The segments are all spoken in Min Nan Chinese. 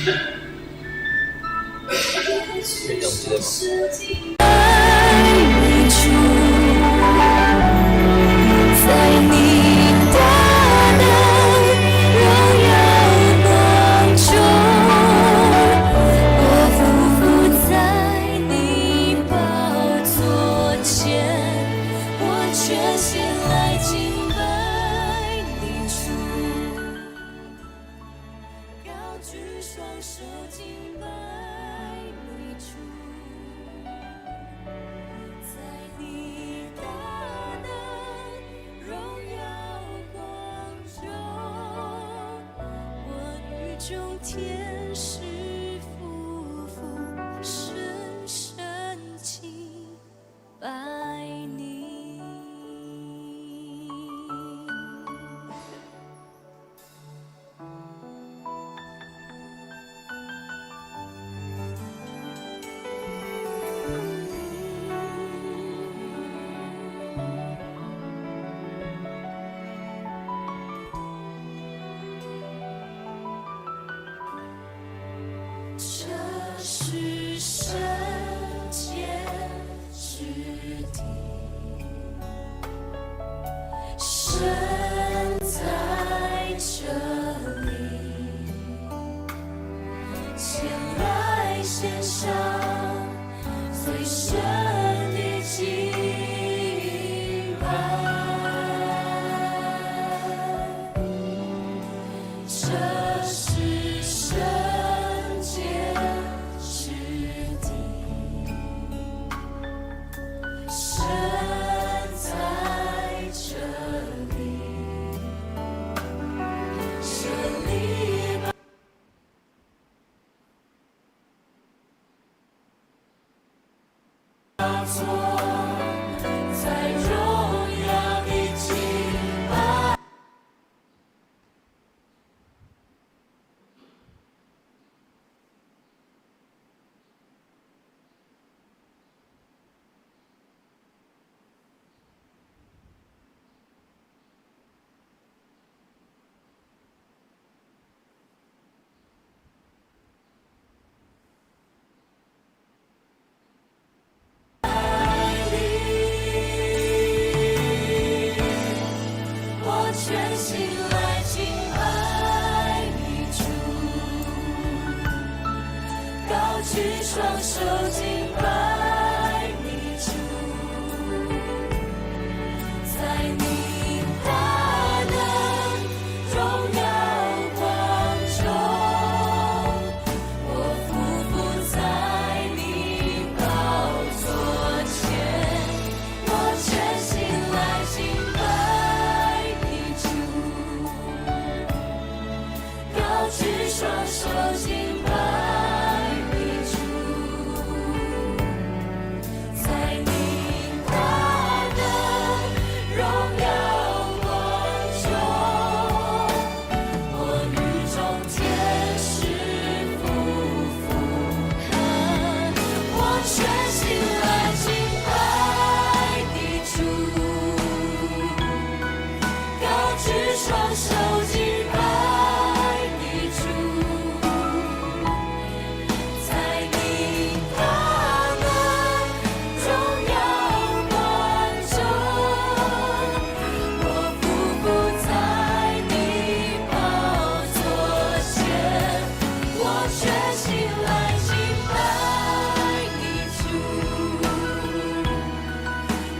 可以用這個嗎？你主，在你大能榮耀光中，我俯伏在你寶座前，我全心來敬拜你主，高舉雙手敬拜你主。在你大能榮耀光中，我與眾天使俯伏深深敬拜你。這是聖潔之地，神在這裡，前來獻上最深的敬拜。這是聖潔之地，神在這裡，設立寶座，在榮耀的敬拜。我全心來敬拜你主，高舉雙手敬拜你主，在你大能榮耀光中，我俯伏在你寶座前，我全心來敬拜你主，高舉雙手敬拜你主，在你大能榮耀光中，我與眾天使俯伏，我全心來敬拜你主，高舉雙手敬拜你主，在你大能榮耀光中，我俯伏在你寶座前，我全心來敬拜你主，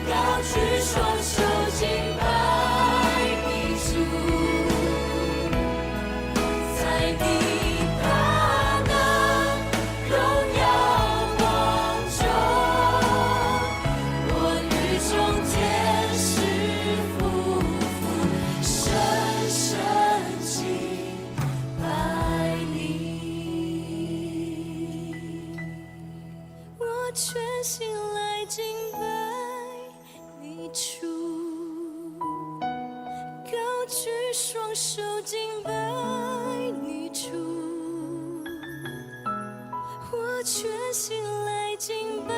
高舉雙手敬拜你主，在你大能榮耀光中，我與眾天使俯伏，深深敬拜你。我全心來敬拜你主，高舉雙手敬拜你主，我全心來敬拜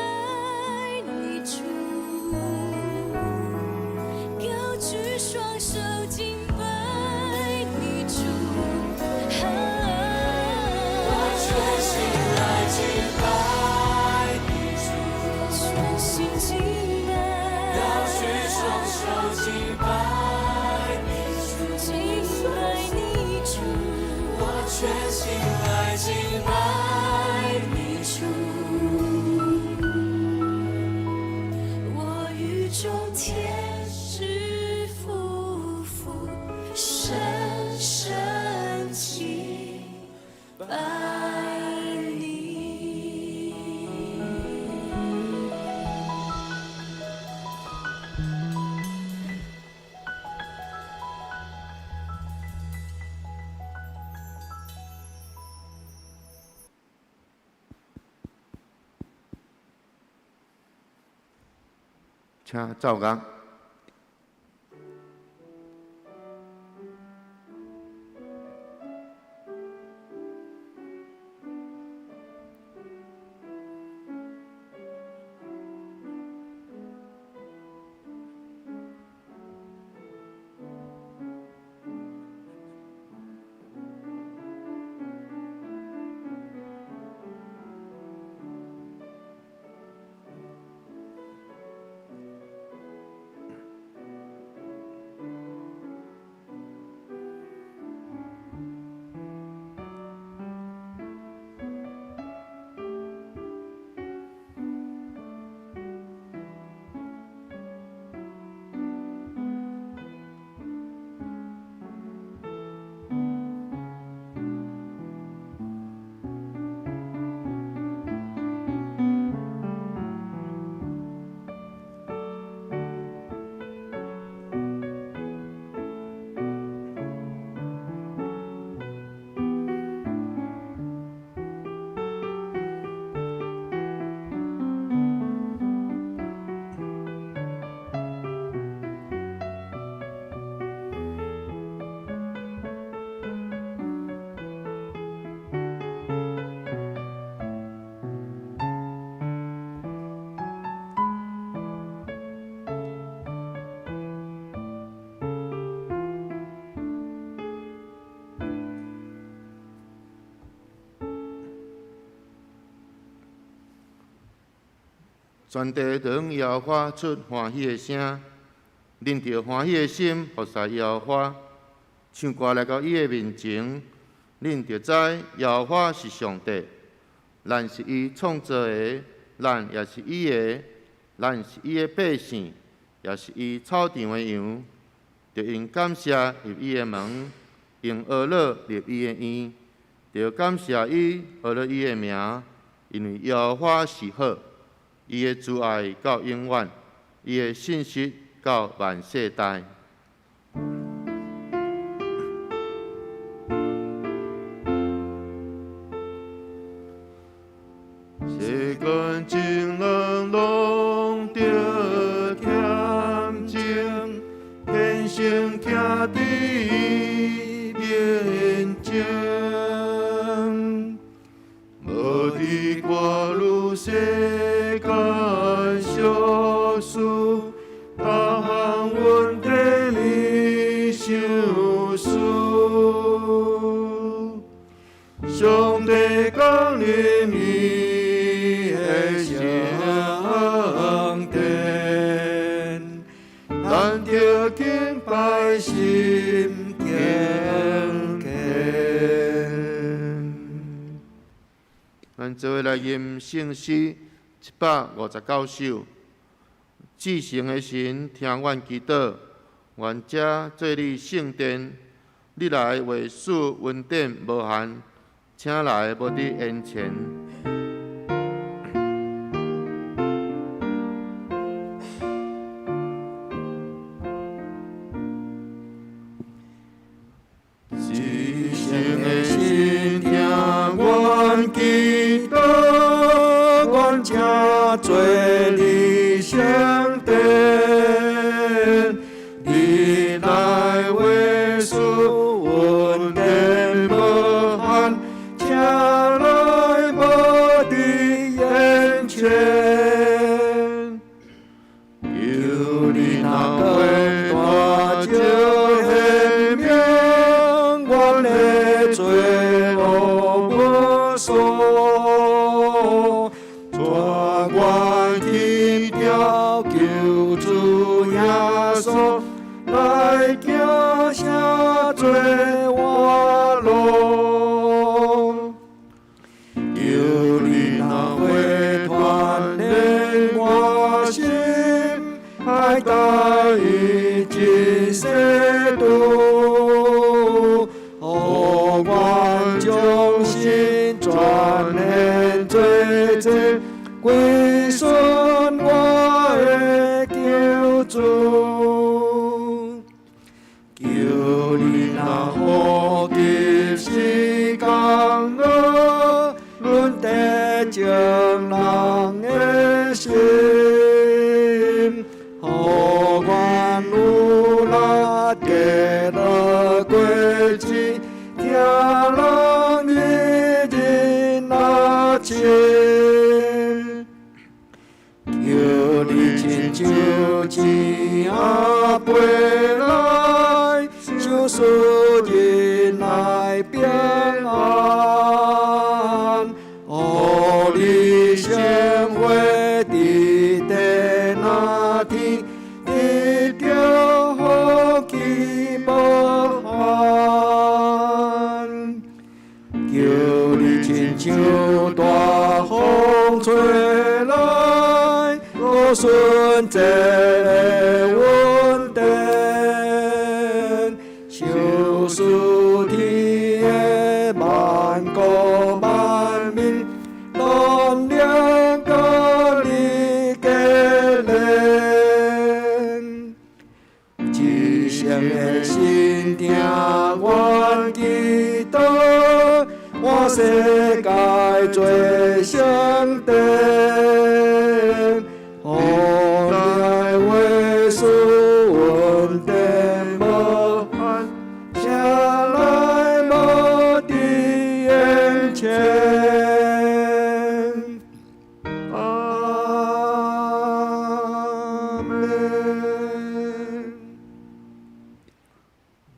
你主，高舉雙手敬拜你主。我全全心來敬拜你主。我與眾天使俯伏，深深敬拜你。請奏樂。全地當耶和華出歡喜的聲，恁著歡喜的心服侍耶和華，唱歌來到伊的面前，恁就知耶和華是上帝，咱是伊創造的，咱也是伊的，咱是伊的百姓，也是伊草場的羊。著用感謝入伊的門，用哀樂入伊的院，著感謝伊，呵咾伊的名，因為耶和華是好。伊的慈愛到永遠，伊的信實到萬世代。世間眾人攏著恬靜，虔誠徛佇伊面前，無佇掛慮世間小事，逐項問題你想思。上帝降臨伊的聖殿，咱著敬拜心敬虔。咱做伙來吟聖詩159首。至聖的神，聽阮祈禱，願這做你聖殿，你來為賜恩典無限，請來無佇眼前。至聖的神，聽阮祈禱，願這做你聖殿，你來為賜恩典無限，請來無佇眼前。求你若會大招顯明，阮的罪惡無數，帶阮去朝救主耶穌，來行寫做活路。人的心，予阮有力过落过日，疼人日日若亲。求你亲像一仔飞来，賞賜仁愛平安，予你生活佇地若天，得著福氣無限。求你親像大風吹來，予純潔的恩典，賞賜天的萬國萬民，攏連佮你結連。至聖的神聽阮祈禱，換世界做聖殿，予你愛話賜恩典無限，誰來無佇眼前。阿們。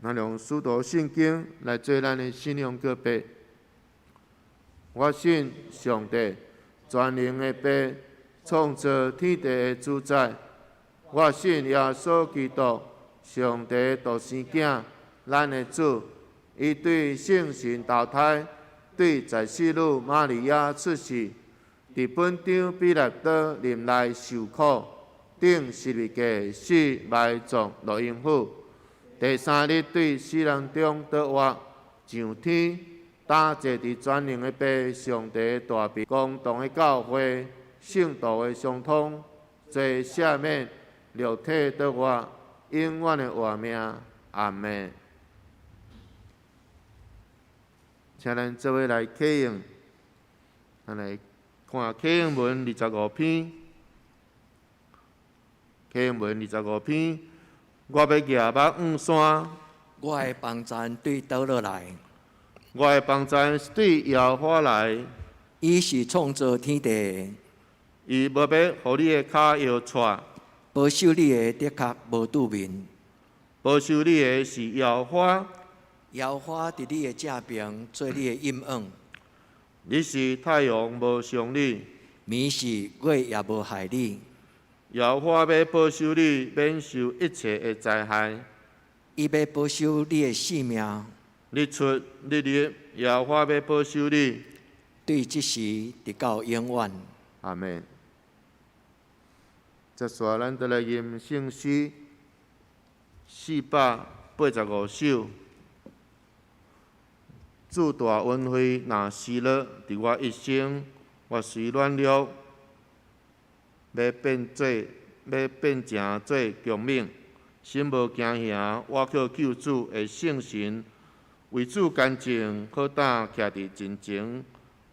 咱用使徒信經來做咱的信仰告白。我信上帝，全能的父，創造天地的主宰。我信耶穌基督，上帝獨生囝，咱的主。伊對聖神投胎，對在世女瑪利亞出世，佇本張彼拉多任內受苦，釘十字架死埋葬落陰府。第三日對死人中復活，上天，擔坐佇全能的父上帝大邊，公同的教會，聖徒的相通，罪赦免，肉體復活，永遠的活命。阿們。請咱做伙來啟用，咱來看啟用文二十五篇，啟用文二十五篇，我欲舉目向山，我的幫贊對佗落來？我的幫贊是對耶和華來。伊是創造天地的。伊無欲予你的跤搖掣。保守你的的確無拄眠。保守你的是耶和華。耶和華佇你的正爿做你的蔭影。日時太陽無傷你，暝時月也無害你。耶和華欲保守你，免受一切的災害。伊欲保守你的性命。日出日入，耶和華欲保守你。對這時直到永遠。阿們。接續咱再來吟聖詩485首。主大恩惠若施落佇我一生，我雖軟弱，欲變成做強猛，心無驚嚇。我靠救主的聖神，為主乾淨，好膽徛佇陣前，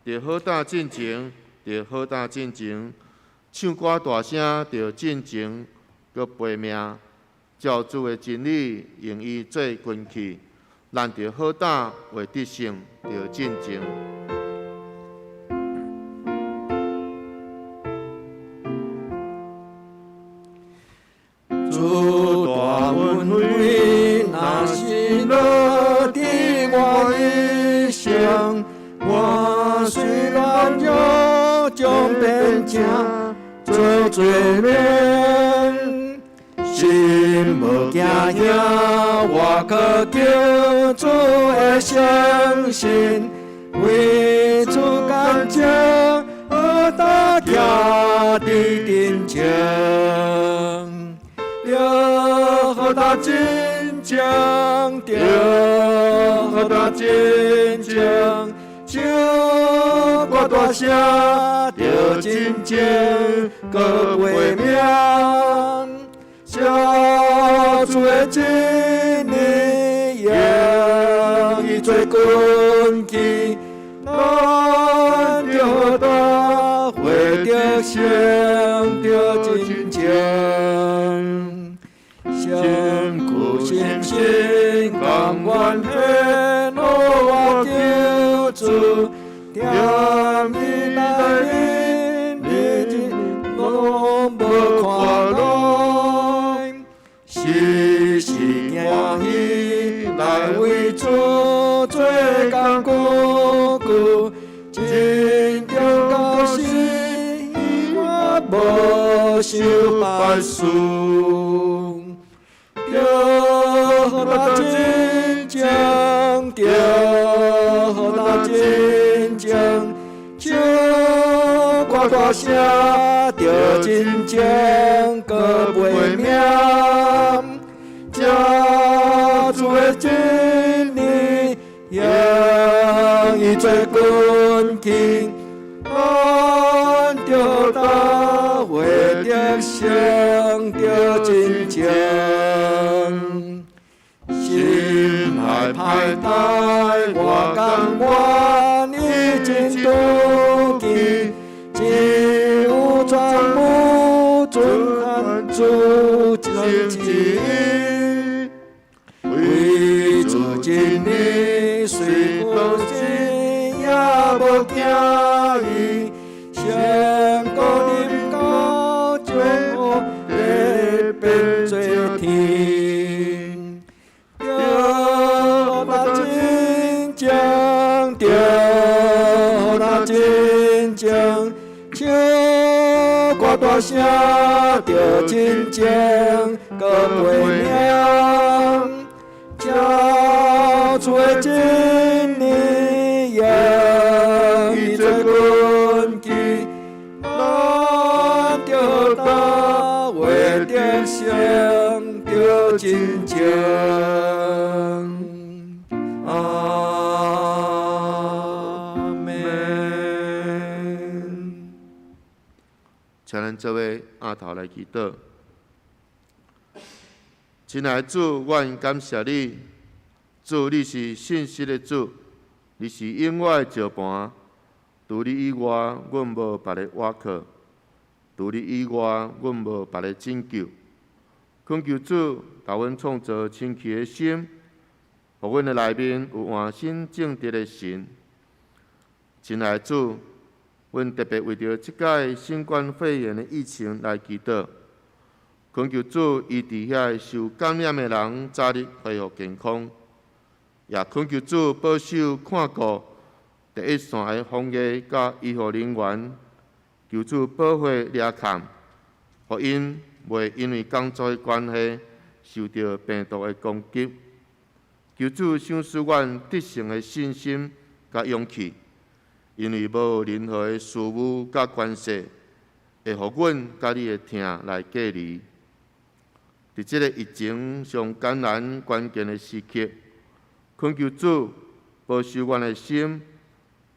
著好膽進前，著好膽進前，唱歌大聲，著進前，閣背命，照主的真理，用伊做軍器。咱著好膽會得勝，著進前。主大恩惠，若是落佇我一生，我雖軟弱，將變成做罪免。心無驚嚇，我靠救主的聖神，為主乾淨，好膽徛佇陣前，著好膽進前，著好膽進前，唱歌大聲，著進前，閣背命。照主的真理，用伊做根基，咱著好膽勝著真情，身軀心神甘願獻予我救主，踮伊內面日日攏無看來，時時行起來為主做工久久，真正到死我無受敗輸。著予真情，著予真情，唱歌大聲，著真情，閣袂命。這主的真理，讓伊做根基，咱著大衛得勝著真情。心內歹代，我甘願伊真拄見，只有全部遵行主真旨意，為主真理，雖苦死也無驚伊，勝過臨到將得變做天。著予真情，著予真情，唱歌大聲，著真情，閣袂命。這主的真理，讓伊做根基，咱著大衛得勝著真情。阿們。請咱做伙阿頭來祈禱。親愛的主，阮感謝你，主你是信實的主，你是永活的石磐。除你以外，阮無別个倚靠；除你以外，阮無別个拯救。懇求主，予阮創造清氣的心，予阮的內面有換新正直的神。親愛的主，阮特別為著這擺新冠肺炎的疫情來祈禱，懇求主醫治遐受感染的人早日恢復健康，也懇求主保守看顧第一線的防疫佮醫護人員，求主保護掠崁，予𪜶袂因為工作的關係受著病毒的攻擊。求主賞賜阮得勝的信心佮勇氣，因為無任何的事物佮權勢會予阮佮你的疼來隔離。佇這个疫情上艱難關鍵的時刻，懇求主保守阮的心，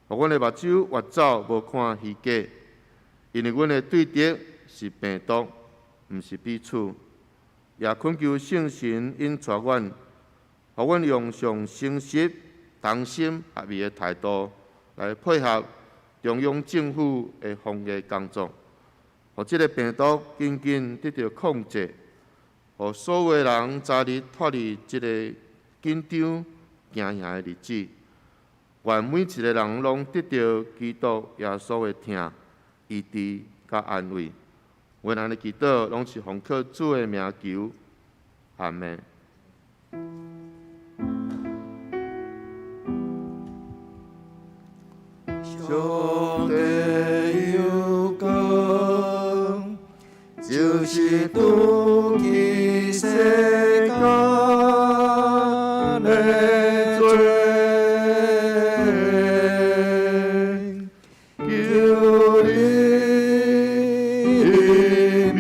予阮的目睭越走無看虛假，因為阮的對敵是病毒，毋是彼此。也懇求聖神引帶阮，予阮用上誠實、同心合意的態度來配合中央政府的防疫工作，予這个病毒緊緊得著控制，予所有的人早日脫離這个緊張驚嚇的日子。願每一个人攏得著基督耶穌的疼、醫治佮安慰。阮按呢祈禱，攏是奉靠主的名求，阿們。上帝有光，就是除去世間的罪，求你憐憫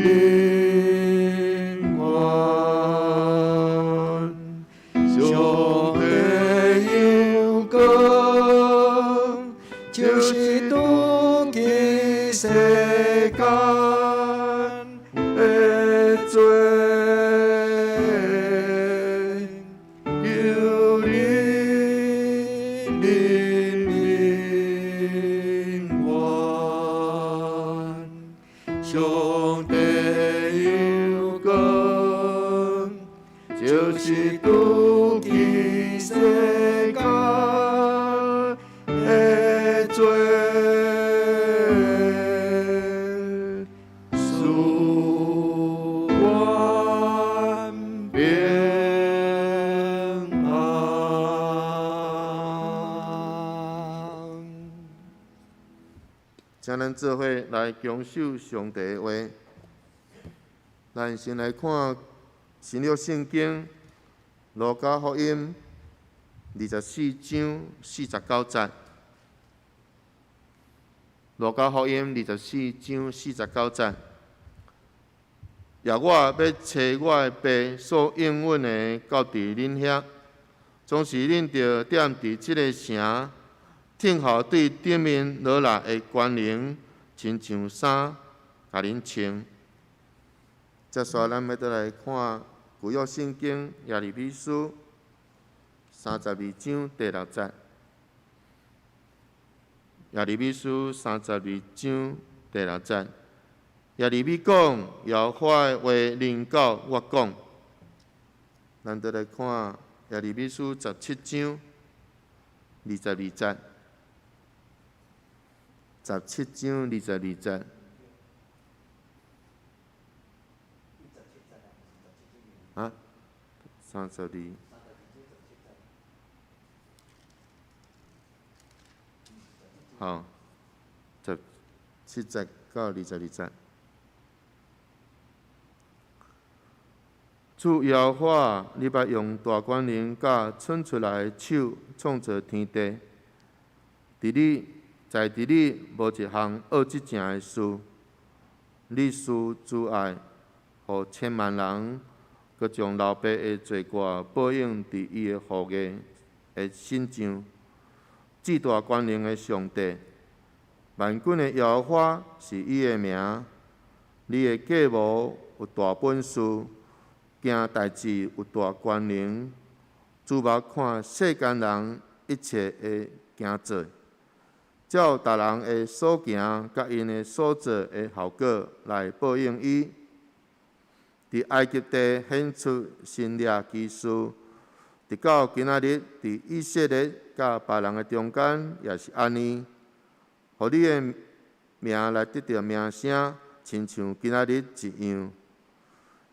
阮。上帝有光，就是除去世間的罪，求你憐憫阮。請咱做伙來恭守上帝的話。咱先來看新約聖經路加福音24章49節。路加福音二十四章四十九節。若我欲差我的爸所應允的到佇恁遐，總是恁著踮佇這个城，等候對頂面落來的權能，親像衫共恁穿。接續咱欲倒來看舊約聖經耶利米書32章第6節。耶利米書三十二章第六節，耶利米講，耶和華的話臨到我講。咱倒來看耶利米書17章22節，十七章二十二節。啊，32。好，17節到22節。主耶和華，你捌用大權能佮伸出來的手創造天地。佇你，在佇你無一項惡質正的事。你施慈愛，予千萬人，閣將老爸的罪過報應佇伊的後裔的身上。至大權能的上帝，萬軍的耶和華是伊的名。你的計謀有大本事，行代誌有大權能，注目看世間人一切的行做，照逐人的所行佮𪜶的所做的效果來報應伊。佇埃及地顯出神蹟奇事，直到今仔日，佇以色列佮別人的中間也是按呢，予你的名來得著名聲，親像今仔日一樣。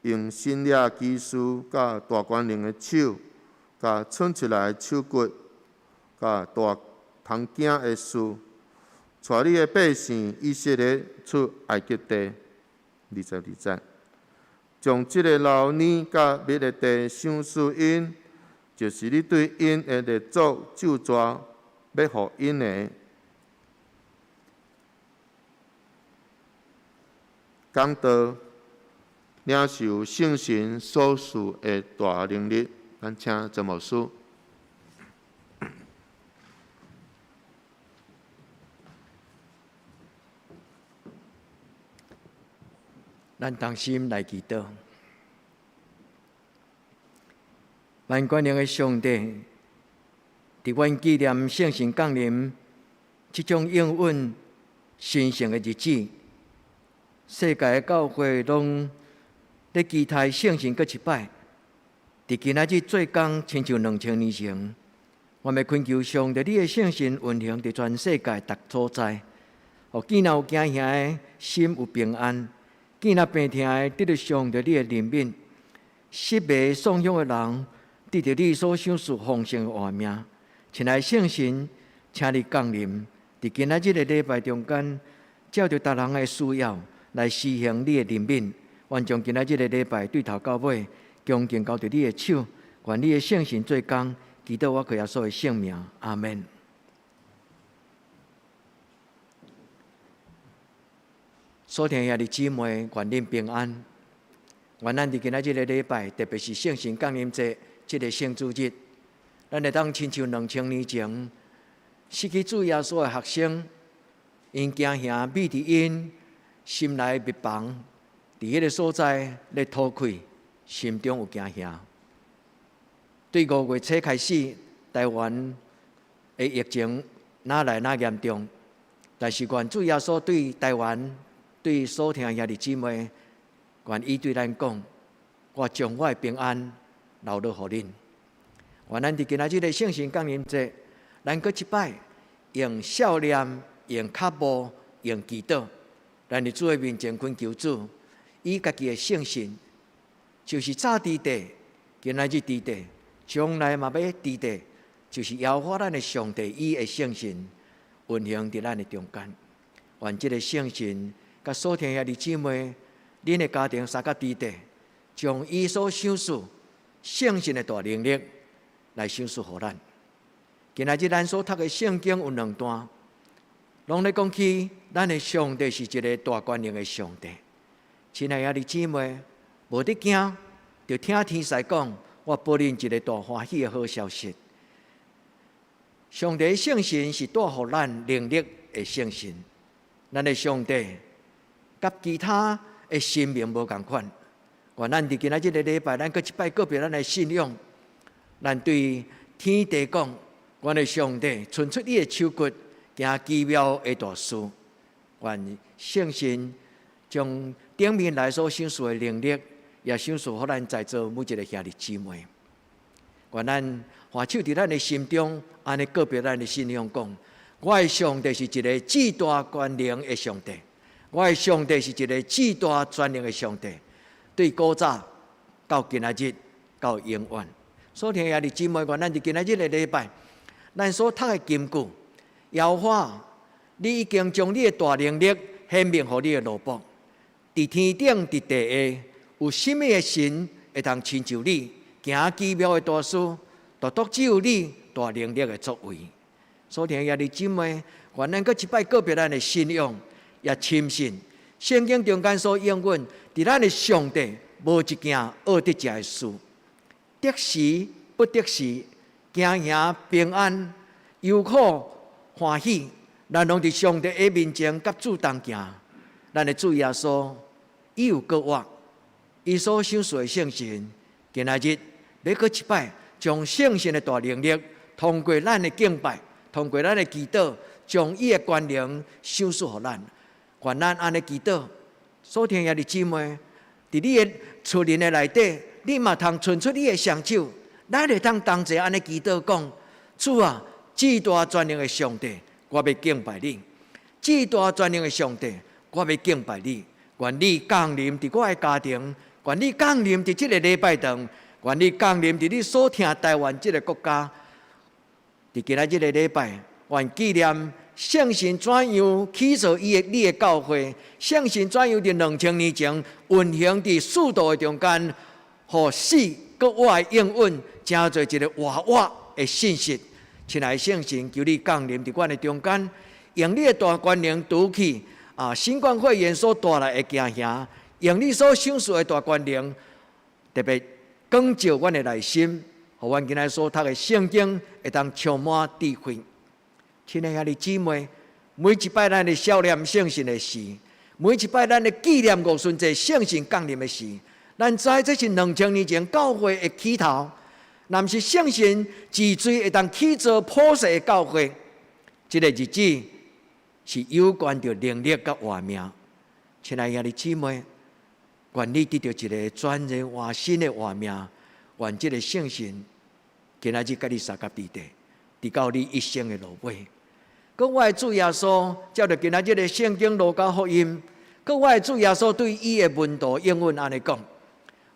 用神蹟奇事佮大權能的手，佮伸出來的手骨，佮大通驚的事，帶你的百姓以色列出埃及地。22節，將這个流奶佮蜜的地賞賜𪜶，就是你對𪜶的列祖咒詛，欲予𪜶的。講道，領受聖神所賜的大能力。咱請曾牧師。咱同心來祈禱。萬全能的上帝，佇阮紀念聖神降臨這種應允神聖的日子，世界的教會攏咧期待聖神閣一擺。佇今仔日做工，親像2000年前，我欲懇求上帝，你的聖神運行佇全世界逐所在，予見若有驚嚇的心有平安，見若病疼的得著上帝你的憐憫，失迷喪向的人得著你所賞賜豐盛的活命。親愛的聖神，請你降臨佇今仔日的禮拜中間，照著逐人的需要來施行你的憐憫。願將今仔日的禮拜對頭到尾，恭敬交佇你的手，願你的聖神做工，祈禱我靠耶穌的聖名，阿們。所聽兄弟姊妹，願恁平安。願咱佇今仔日的禮拜，特別是聖神降臨節這个聖主日，咱會當親像2000年前失去主耶穌的學生，𪜶驚嚇覕佇𪜶心內密房，佇彼个所在咧吐氣，心中有驚嚇。對5月初開始，台灣的疫情愈來愈嚴重，但是願主耶穌對台灣、對所聽兄弟姊妹，願伊對咱講：我將我的平安留落予恁。願咱佇今仔日的聖神降臨節，咱閣一擺用笑臉、用腳步、用祈禱，咱佇主的面前懇求主，以家己的聖神，就是早佇地，今仔日佇地，將來嘛欲佇地，就是耶和華咱的上帝，伊的聖神運行佇咱的中間。願這个聖神佮所聽兄弟姊妹，恁的家庭相佮佇底，將伊所賞賜聖神的大能力來賞賜予咱。今仔日咱所讀的聖經有兩段，攏咧講起咱的上帝是一个大權能的上帝。親愛兄弟姊妹，無得驚，就聽天使講，我報恁一个大歡喜的好消息。上帝聖神是帶予咱能力的聖神，咱的上帝佮其他的神明無仝款。願咱佇今仔這个禮拜，咱閣一擺告別咱的信仰，咱對天地講，阮的上帝伸出伊的手骨，行奇妙的大事。願聖神將頂面來所賞賜的能力，也賞賜予咱在座每一个兄弟姊妹。願咱橫手佇咱的心中，按呢告別咱的信仰講：我的上帝是一个至大權能的上帝，我的上帝是一个至大全能的上帝。對古早到今仔日到永遠。所聽兄弟姊妹，願咱佇今仔日的禮拜，咱所讀的金句，耶和華，你已經將你的大能力顯明予你的奴僕。佇天頂、佇地下，有啥物的神會當親像你行奇妙的大事？獨獨只有你大能力的作為。所聽兄弟姊妹，願咱閣一擺告別咱的信仰，也深信聖經中間所應允，佇咱的上帝無一件惡得正的事，得時不得時，驚惶平安、憂苦歡喜，咱攏佇上帝的面前佮主同行。咱的主耶穌，伊有閣活，伊所賞賜的聖神，今仔日欲閣一擺，將聖神的大能力，通過咱的敬拜，通過咱的祈禱，將伊的權能賞賜予咱。願咱按呢祈禱，所聽兄弟姊妹，佇你的厝裡的內底，你嘛通伸出你的雙手，咱會當同齊按呢祈禱講：主啊，至大全能的上帝，我欲敬拜你；至大全能的上帝，我欲敬拜你。願你降臨佇我的家庭，願你降臨佇這个禮拜堂，願你降臨佇你所疼台灣這个國家。佇今仔這个禮拜，願紀念聖神怎樣起造伊的你的教會，聖神怎樣佇2000年前運行佇使徒的中間，予死閣活的應允，成做一个活活的信息。親愛的聖神，求你降臨佇阮的中間，用你的大權能除去新冠肺炎所帶來的驚嚇，用你所賞賜的大權能，特別光照阮的內心，予阮今仔所讀的聖經會當充滿智慧。親愛兄弟姊妹，每一擺咱咧數念聖神的時，每一擺咱咧紀念五旬節聖神降臨的時，咱知這是2000年前教會的起頭，若毋是聖神治罪會當起造普世的教會，這个日子是有關著能力佮活命。親愛兄弟姊妹，願你得著一个全然活新的活命，願這个聖神今仔日佮你相佮佇底，直到你一生的落尾。閣我的主耶穌，照著今仔日的聖經路加福音，閣我的主耶穌對伊的門徒應允按呢講：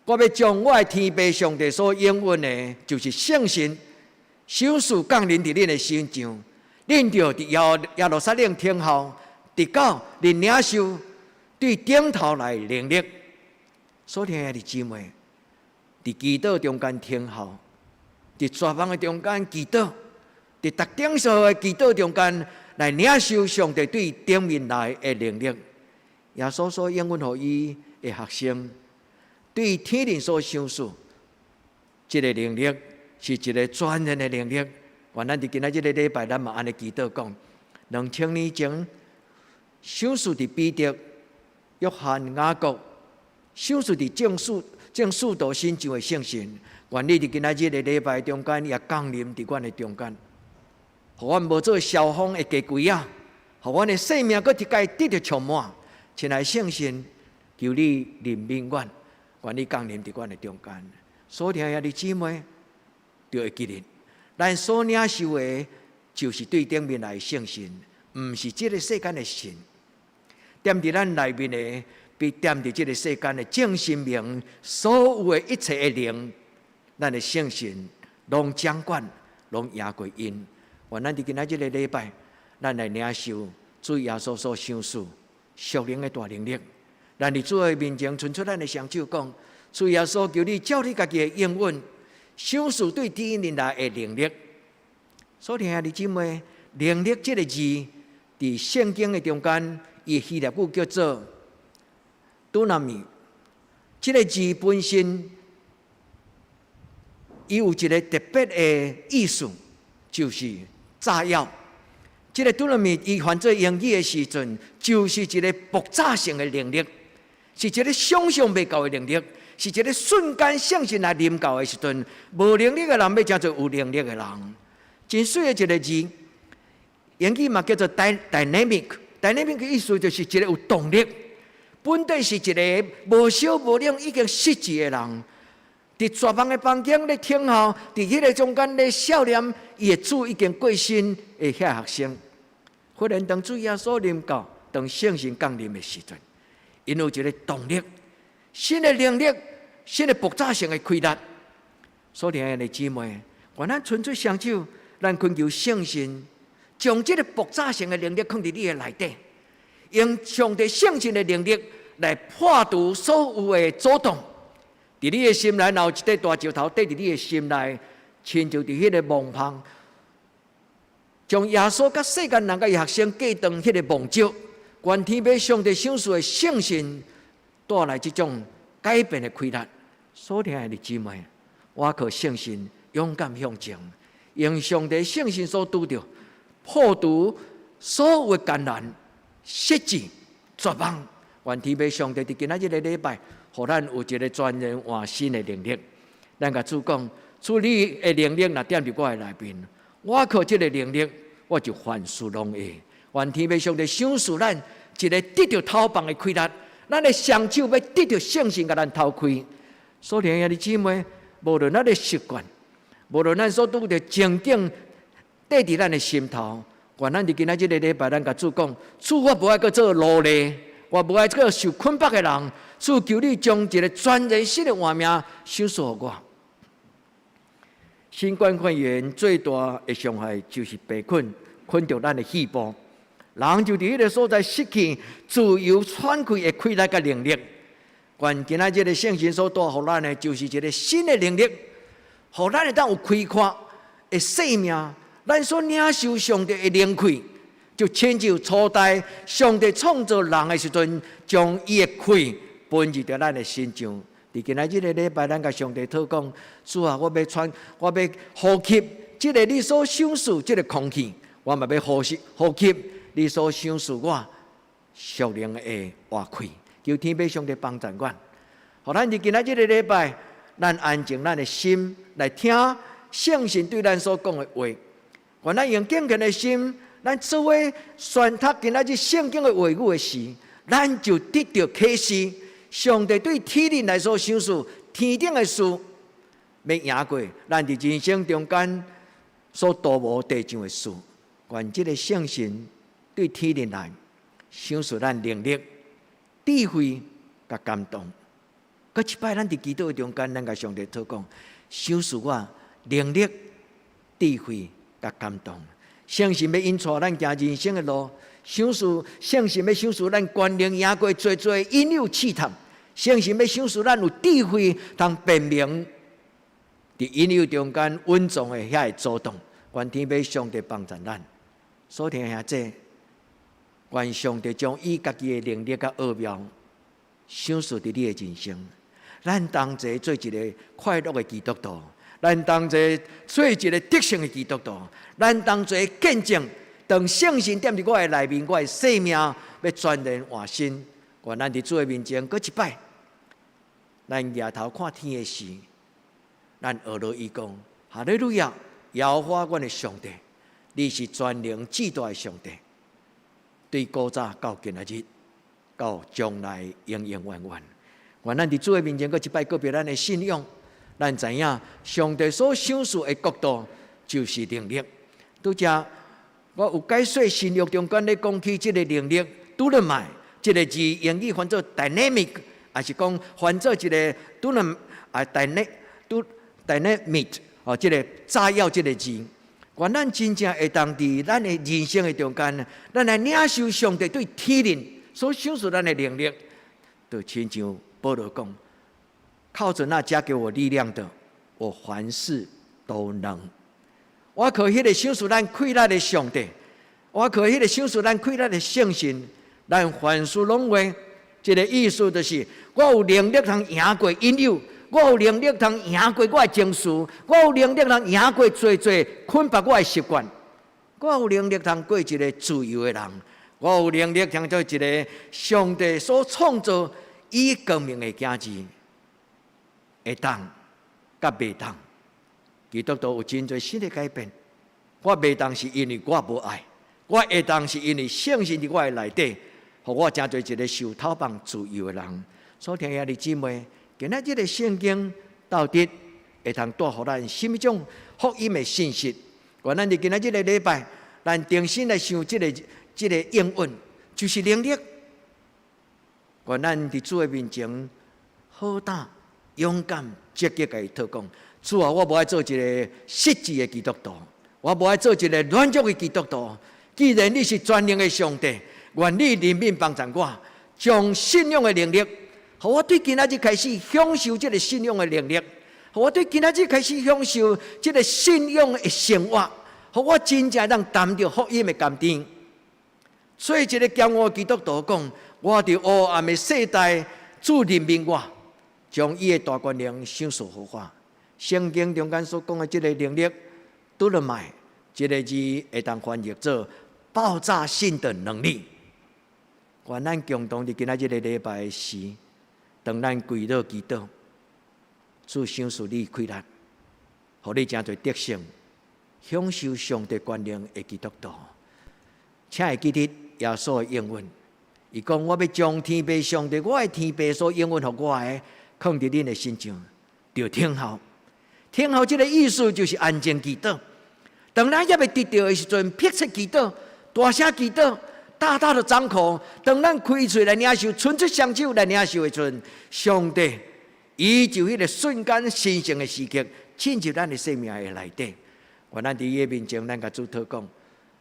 我欲將我的天父上帝所應允的，就是聖神，賞賜降臨佇恁的身上，恁著佇耶路撒冷聽候，直到恁領受對頂頭來的能力。所聽的姊妹，佇祈禱中間聽候，佇絕望的中間祈禱，佇特定所的祈禱中間來領受上帝對頂面來的能力。耶穌所應允予伊的學生，對天靈所賞賜，這个能力是一个全然的能力。願咱佇今仔這个禮拜，咱嘛按呢祈禱講：2000年前，賞賜佇彼得、約翰、雅各，賞賜佇眾使徒身上的聖神，願你佇今仔這个禮拜中間也降臨佇阮的中間，予阮無做消風的雞胿仔，予阮的生命閣一擺得著充滿。親愛聖神，求你憐憫阮，願你降臨佇阮的中間。所聽兄弟姊妹，著會記得，咱所領受的，就是對頂面來的聖神，毋是這个世間的神。踮佇咱內面的，比踮佇這个世間的眾神明所有的一切的靈，咱的聖神攏掌管，攏贏過𪜶。願咱佇今仔這个禮拜，咱來領受。主耶穌所賞賜屬靈的大能力。咱佇主的面前伸出咱的雙手，講：主耶穌，求你照你家己的應允，賞賜對天靈來的能力。所以兄弟姊妹，能力這个字，佇聖經的中間，伊希臘語叫做 dunamis。這个字本身，伊有一个特別的意思，就是炸藥。這个 dunamis 伊翻做英語的時陣，就是一个爆炸性的能力，是一个想象袂到的能力，是一个瞬間聖神來臨到的時陣，無能力的人欲成做有能力的人。真媠的一个字，英語嘛叫做 dynamic，dynamic 的意思就是一个有動力。本底是一个無燒無冷已經失志的人，佇絕望的房間咧等候，佇彼个中間咧少年，伊的主已經過身的遐學生，忽然當主耶穌臨到，當聖神降臨的時陣，𪜶有一个動力，新的能力，新的爆炸性的氣力。所以兄弟姊妹，願咱伸出雙手，咱懇求聖神將這个爆炸性的能力放佇你的內底，用上帝聖神的能力來破除所有的阻擋。佇你的心內，若有一塊大石頭綴佇你的心內，親像佇彼个墓棚，將耶穌佮世間人佮伊學生隔斷彼个墓石，願天父上帝賞賜的聖神帶來這種改變的氣力。所疼的姊妹，倚靠聖神勇敢向前，用上帝聖神所拄著破除所有的艱難、失志、絕望。願天父上帝佇今仔日个禮拜，予咱有一个全然換新的能力。咱共主講，主你的能力若踮佇我的內面，我靠這个能力，我就凡事攏會。願天父上帝賞賜咱一个得著頭放的氣力，咱的雙手欲得著聖神共咱頭開。所以兄弟姊妹，無論咱的習慣，無論咱所拄著情境，綴佇咱的心頭，願咱佇今仔這个禮拜，咱共主講：主，我無愛閣做奴隸，我無愛做受捆綁的人。主，求你將一个全然新的活命賞賜予我。新冠肺炎最大的傷害就是病菌困著咱的肺部，人就佇彼个所在失去自由喘氣的氣力佮能力。願今仔這个聖神所帶予咱的，就是一个新的能力，予咱會當有開闊的生命。咱所領受上帝的靈氣，就親像初代上帝創造人的時陣，將伊的氣噴入佇咱的身上。佇今仔這个禮拜，咱共上帝禱講：主啊，我欲喘，我欲呼吸這个你所賞賜這个空氣，我嘛欲呼吸呼吸你所賞賜我屬靈的活氣。求天父上帝幫助阮，予咱佇今仔這个禮拜，咱安靜咱的心來聽聖神對咱所講的話。願咱用敬虔的心，咱做伙宣讀今仔日聖經的話語的時，咱就得著啟示。上帝對天靈來所賞賜天頂的事，欲贏過咱佇人生中間所塗無地上的事。願這个聖神對天靈來賞賜咱能力、智慧佮感動。閣一擺，咱佇祈禱的中間，咱共上帝禱講，賞賜我能力、智慧佮感動。聖神欲引帶咱行人生的路，賞賜聖神欲賞賜咱權能贏過濟濟引誘試探。聖神欲賞賜咱有智慧，通辨明佇引誘中間隱藏的遐个阻擋。願天父上帝幫助咱。所疼兄弟，願上帝將伊家己的能力佮奧妙賞賜佇你的人生。咱同齊做一个快樂的基督徒，咱同齊做一个得勝的基督徒，咱同齊見證，當聖神踮佇我的內面，我的生命欲全然換新。願咱佇主的面前，閣一擺，咱舉頭看天的時，咱學著伊講：哈利路亞，耶和華阮的上帝，你是全能至大的上帝，對古早到今仔日，到將來永永遠遠。願咱佇主的面前，閣一擺告別咱的信仰，咱知影上帝所賞賜的國度就是能力。拄才我有解說新約中間咧講起這个能力，dunamis 這个字英語翻做 dynamic，抑是講翻做一个 dynam 啊 dynamic 哦，這个炸藥這个字。願咱真正會當佇咱的人生的中間，咱來領受上帝對天靈所賞賜咱的能力，就親像保羅講：靠著那加給我力量的，我凡事都能。倚靠彼個賞賜咱氣力的上帝，倚靠彼個賞賜咱氣力的聖神，咱凡事攏會。這個意思就是，我有能力通贏過引誘，我有能力通贏過我的情緒，我有能力通贏過濟濟捆綁我的習慣，我有能力通過一個自由的人，我有能力通做一個上帝所創造以光明的囝兒，會當佮袂當，基督徒有真濟新的改變。我袂當是因為我無愛，我會當是因為聖神佇我的內底，予我成做一個受透放自由的人。所聽兄弟姊妹，今仔這個聖經到底會通帶予咱啥物種福音的信息？願咱佇今仔這個禮拜，咱重新來想這個應允，就是能力。願咱佇主的面前，好膽、勇敢、積極共伊禱告。主啊，我無愛做一個失志的基督徒，我無愛做一個軟弱的基督徒。既然你是全能的上帝，願你憐憫幫助我，將信仰的能力，予我對今仔日開始享受這個信仰的能力，予我對今仔日開始享受這個信仰的生活，予我真正通擔著福音的甘甜。所以，一個驕傲的基督徒講：我佇黑暗的世代，主憐憫我，將伊的大權能賞賜予我。聖經中間所講的這個能力，δύναμις，這個字會當翻譯做爆炸性的能力。願咱共同佇今仔這個禮拜時，當咱跪落祈禱，主賞賜你氣力，予你成做得勝、享受上帝權能的基督徒。請會記得耶穌的應允，伊講：我欲將天父上帝，我的天父所應允予我的，囥佇恁的身上，著等候。等候這個意思就是安靜祈禱。當咱猶未得著的時陣，迫切祈禱，大聲祈禱，大大的張口。當咱開喙來領受，伸出雙手來領受的時陣，上帝伊就彼個瞬間神聖的時刻，進入咱的生命的內底。願咱佇伊的面前，咱共主禱告，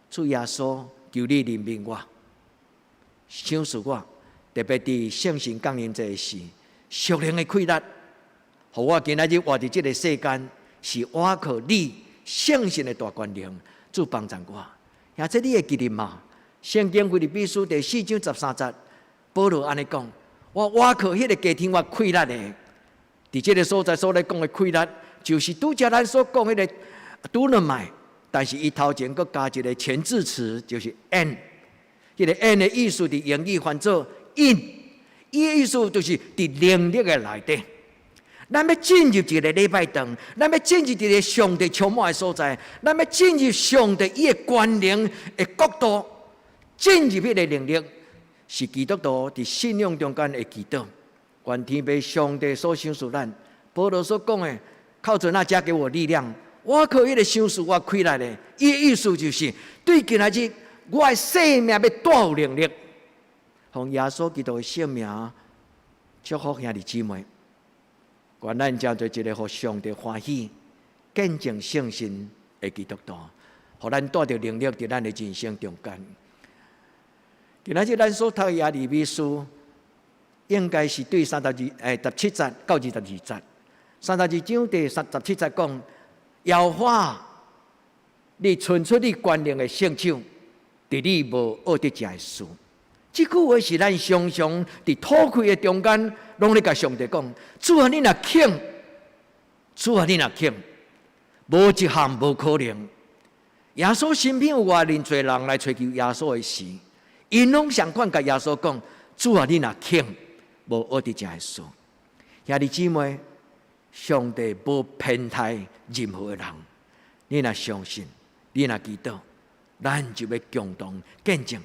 主耶穌，求你憐憫我，賞賜我，特別佇聖神降臨這個時，屬靈的氣力，予我今仔日活佇這個世間，是倚靠你聖神的大權能，主幫助我。兄弟你會記得嗎？聖經腓立比書第四章十三節，保羅按呢講：我倚靠彼個加添我氣力的，佇這個所在所咧講的氣力，就是拄才咱所講彼個δύναμις，但是伊頭前閣加一個前置詞，就是 ἐν。彼個 ἐν 的意思佇英語翻做 in，伊的意思就是佇能力的內底。咱欲進入一個禮拜堂，咱欲進入一個上帝充滿的所在，咱欲進入上帝伊的權能的國度，進入彼個能力，是基督徒佇信仰中間的祈禱。願天父上帝所賞賜咱，保羅所講的，靠著那加給我力量，倚靠彼個賞賜我氣力的，伊的意思就是對今仔日我的生命欲帶有能力，奉耶穌基督的聖名，祝福兄弟姊妹。願咱成做一個予上帝歡喜、見證聖神的基督徒，予咱帶著能力佇咱的人生中間。今仔日咱所讀的耶利米書，應該是對三十二十七節到22節。32章第十七節講：耶和華，你伸出你權能的聖手，佇你無惡得食的事。這句話是咱常常佇討氣的中間，攏咧共上帝講：主啊，你若肯，主啊，你若肯，無一項無可能。耶穌身邊有偌爾濟人來揣求耶穌的時，𪜶攏相款共耶穌講：主啊，你若肯，無惡得食的事。兄弟姊妹，上帝無偏待任何的人，你若相信，你若祈禱，咱就欲共同見證。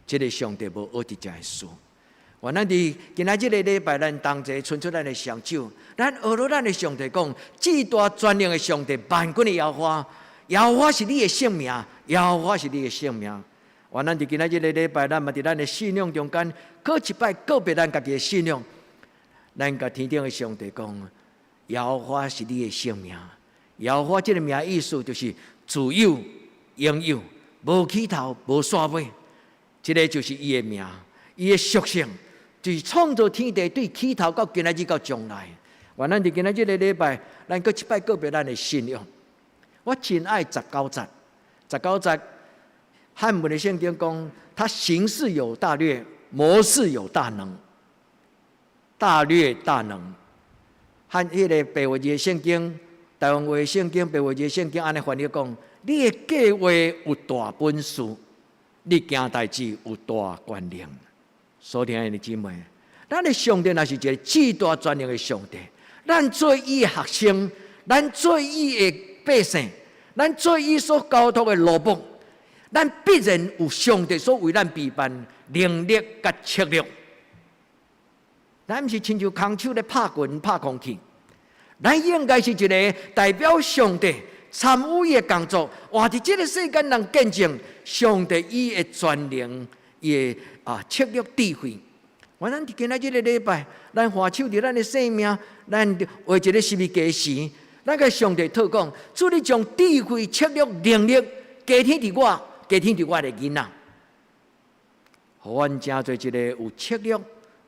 這個上帝無惡得食的事。願咱佇今仔這個禮拜，咱同齊伸出咱的雙手，咱學著咱的上帝講：至大全能的上帝，萬軍的耶和華，耶和華是你的聖名，耶和華是你的聖名。願咱佇今仔這個禮拜，咱嘛佇咱的信仰中間，閣一擺告別咱家己的信仰，咱共天頂的上帝講：耶和華是你的聖名。耶和華這個名意思就是自有擁有，無起頭，無煞尾。這个就是伊的名，伊的屬性，就是創造天地對起頭到今仔日到將來。願咱佇今仔這个禮拜，咱閣一擺告別咱的信仰。我真愛十九節，十九節漢文的聖經講，他行事有大略，謀事有大能，大略大能。漢彼个白話字的聖經，台灣話的聖經，白話字的聖經按呢翻譯講：你的計劃有大本事，你行代誌有大權能。所聽的姊妹，咱的上帝若是一个至大全能的上帝，咱做伊的學生，咱做伊的百姓，咱做伊所交託的奴僕，咱必然有上帝所為咱備辦能力佮策略。咱毋是親像空手咧拍拳拍空氣，咱應該是一个代表上帝參與伊的工作，活佇這个世間人見證上帝伊的全能，伊的策略智慧。願咱佇今仔這个禮拜，咱回首佇咱的生命，咱畫一个十字架時，咱共上帝禱講：主你將智慧、策略、能力加添佇我，加添佇我的囡仔，予阮成做一个有策略、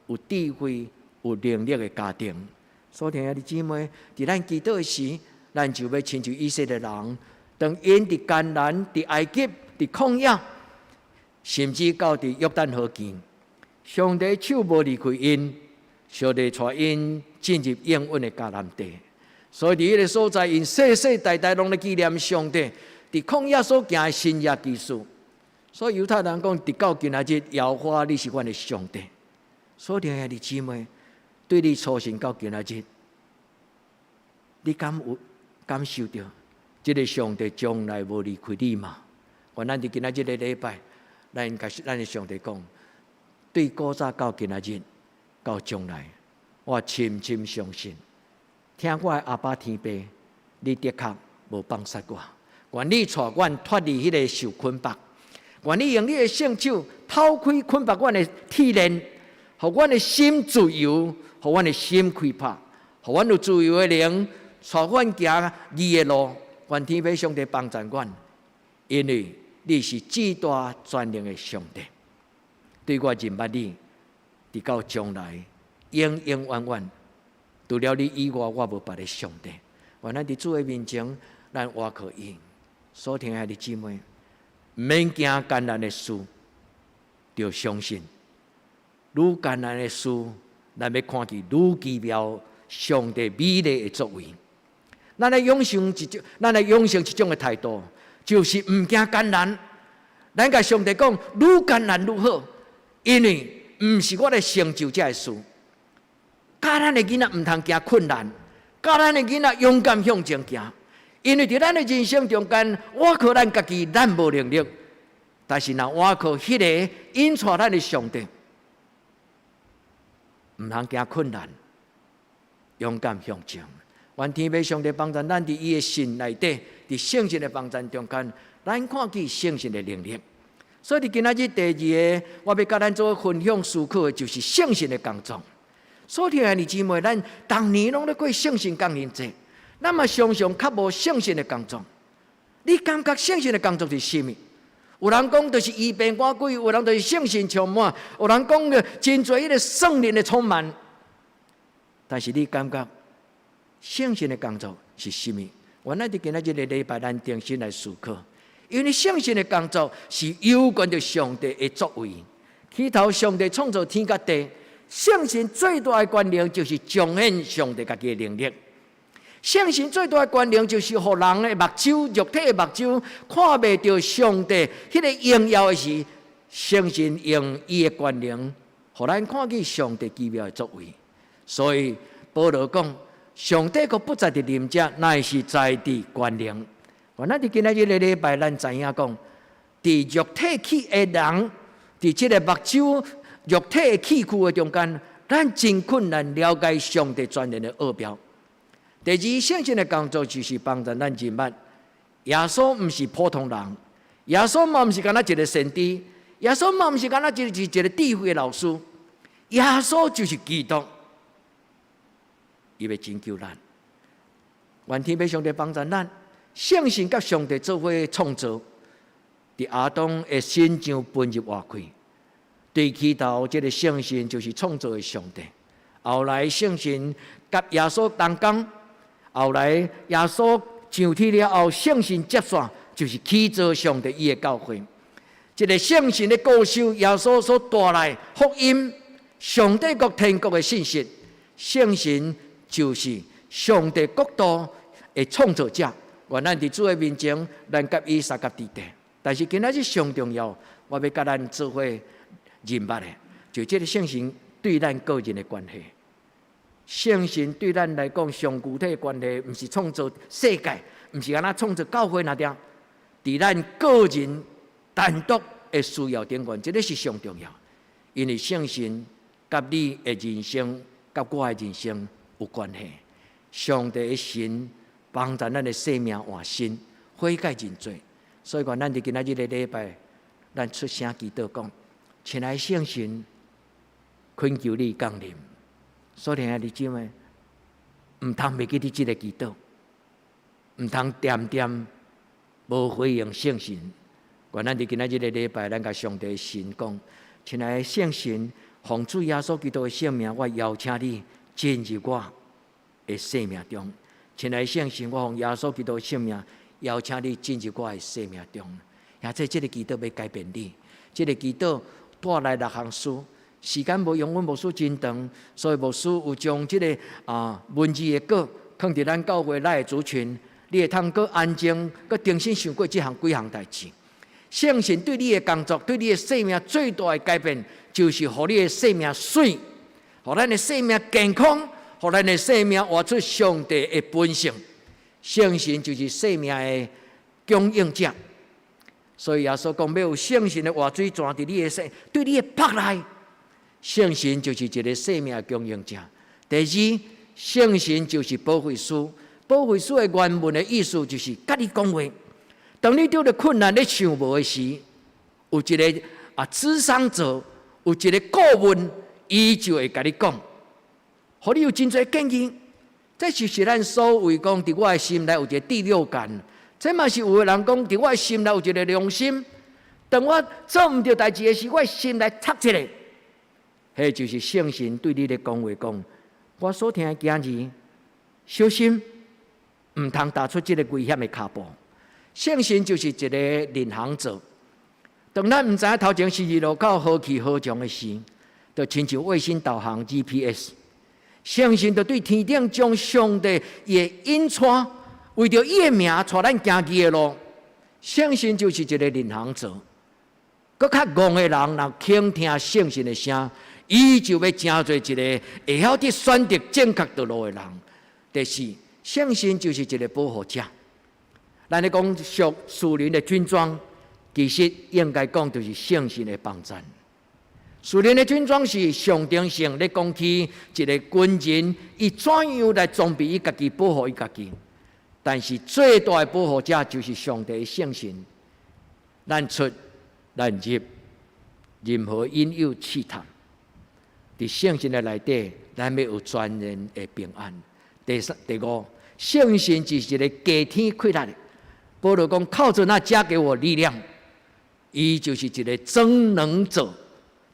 有智慧、有能力的家庭。所聽的姊妹，佇咱祈禱的時，咱就欲親像以色列人，當𪜶佇迦南、佇埃及、佇曠野，甚至到佇約旦河邊，上帝手無離開𪜶，上帝帶𪜶進入應允的迦南地。所以佇彼个所在，𪜶世世代代攏咧紀念上帝佇曠野所行的神蹟奇事。所以猶太人講，直到今仔日，耶和華你是阮的上帝。所以兄弟姊妹，對你初信到今仔日，你敢有感受著這个上帝從來無離開你嗎？願咱佇今仔這个禮拜，咱共咱的上帝講，對古早到今仔日到將來，我深深相信，聽我的阿爸天父，你的確無放殺我，願你帶阮脫離彼个受捆綁，願你用你的聖手透開捆綁阮的鐵鏈，予阮的心自由，予阮的心開拍，予阮有自由的靈，帶阮行義的路。願天父上帝幫助阮，因為你是至大全能的上帝，對我認捌你，直到將來永永遠遠，除了你以外，我無別的上帝。願咱佇主的面前，咱倚靠伊。所聽的姊妹，毋免驚艱難的事，著相信。愈艱難的事，咱欲看見愈奇妙上帝美麗的作為。咱來養成一種的態度，就是毋驚艱難。咱共上帝講，愈艱難愈好，因為毋是我來成就這个事。教咱的囡仔毋通驚困難，教咱的囡仔勇敢向前行。因為佇咱的人生中間，倚靠咱家己，咱無能力；但是若倚靠彼个引帶咱的上帝，毋通驚困難，勇敢向前。願天父上帝幫助咱佇伊的信內底，佇聖神的幫助中間，咱看見聖神的能力。所以佇今仔日第二个，我欲佮咱做分享思考的，就是聖神的工作。所以兄弟姊妹，咱逐年攏咧過聖神降臨節，咱嘛常常較無聖神的工作。你感覺聖神的工作是啥物？有人講就是醫病趕鬼，有人就是聖神充滿，有人講的真濟彼个聖靈的充滿。但是你感覺聖神的工作是啥物？原來佇今仔這个禮拜，咱重新來思考，因為聖神的工作是有關著上帝的作為。起頭上帝創造天佮地，聖神最大的權能就是彰顯上帝家己的能力。聖神最大的權能就是予人的目睭、肉體的目睭看袂著上帝彼个榮耀的時，聖神用伊的權能，予咱看見上帝奇妙的作為。所以保羅講，上帝閣不在佇臨在，乃是在佇權能。原來佇今仔日个禮拜，咱知影講，佇肉體氣的人，佇這個目睭肉體的器具的中間，咱真困難了解上帝全能的奧妙。第二，聖神的工作就是幫助咱認捌耶穌毋是普通人，耶穌嘛毋是干焦一个先知，耶穌嘛毋是干焦一個智慧的老師，耶穌就是基督，伊欲拯救咱。願天父上帝幫助咱，聖神佮上帝做伙創造，佇亞當的身上噴入活氣。對起頭，這个聖神就是創造的上帝。後來聖神佮耶穌同工，後來耶穌上天了後，聖神接續就是起造上帝伊的教會。這个聖神的告訴耶穌所帶來福音、上帝國天國的信息。聖神就是上帝國度的創造者。願咱佇主的面前，咱佮伊相佮佇地。但是今仔日上重要，我欲佮咱做伙認捌的，就這个聖神對咱個人的關係。聖神對咱來講，上具體的關係，毋是創造世界，毋是按怎創造教會那點，佇咱個人單獨的需要頂懸，這个是上重要。因為聖神佮你的人生，佮我的人生有關係。上帝的神幫助咱的生命換新，悔改認罪。所以講，咱佇今仔日的禮拜，咱出聲祈禱講：親愛聖神，懇求你降臨。所以兄弟姊妹，毋通袂記得這个祈禱，毋通恬恬無回應聖神。願咱佇今仔日的禮拜，咱共上帝神講：親愛的聖神，奉主耶穌基督的聖名，我邀請你進入我的生命中。親愛的聖神，我奉耶穌基督的聖名，邀請你進入我的生命中。也這這个祈禱欲改變你，這个祈禱帶來六項事。時間無容阮牧師真長，所以牧師有將這个文字的稿放佇咱教會內的族群，你會通閣安靜、閣重新想過這項幾項代誌。聖神對你的工作、對你的生命最大的改變，就是予你的生命媠，予咱的生命健康，予咱的生命活出上帝的本性。聖神就是生命的供應者，所以耶穌講欲有聖神的活水泉佇你的生，對你的腹內。聖神就是一个生命的供應者。第二，聖神就是保惠師。保惠師的原文的意思就是佮你講話。當你拄著困難、你想無的時，有一个諮商者，有一个顧問，伊就會共你講，予你有真濟建議。這就是咱所謂講，佇我的心內有一个第六感。這嘛是有的人講，佇我的心內有一个良心。當我做毋著代誌的時，我的心內插一下。彼就是聖神對你咧講話講，我所疼的囝兒，小心，毋通踏出這个危險的跤步。聖神就是一个領航者。當咱毋知影頭前十字路口何去何從的時，就親像衛星導航 GPS。聖神就對天頂將上帝伊的引帶，為著伊的名帶咱行義的路。聖神就是一个領航者。閣較戇的人，若傾聽聖神的聲，伊就欲成做一个會曉得選擇正確道路的人。第四，聖神就是一个保護者。咱咧講屬屬靈的軍裝，其實應該講就是聖神的幫贊。屬靈的軍裝是象徵性咧講起一个軍人，伊怎樣來裝備伊家己，保護伊家己。但是最大的保護者就是上帝的聖神。咱出咱入，任何引誘試探，佇聖神的內底，咱欲有全然的平安。第三、第五，聖神就是一个加添氣力的。保羅講，靠著那加給我力量，伊就是一个增能者，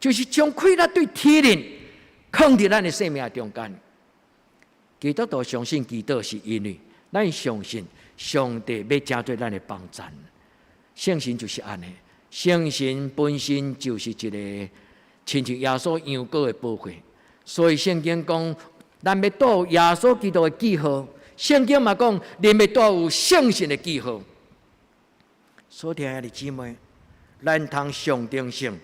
就是將氣力對天靈囥佇咱的生命中間。基督徒相信祈禱，是因為咱相信上帝欲成做咱的幫贊。聖神就是按呢，聖神本身就是一个親像耶穌羊羔的寶血，所以聖經講，咱欲帶有耶穌基督的記號。聖經嘛講，恁欲帶有聖神的記號。所疼的兄弟姊妹，咱通象徵性，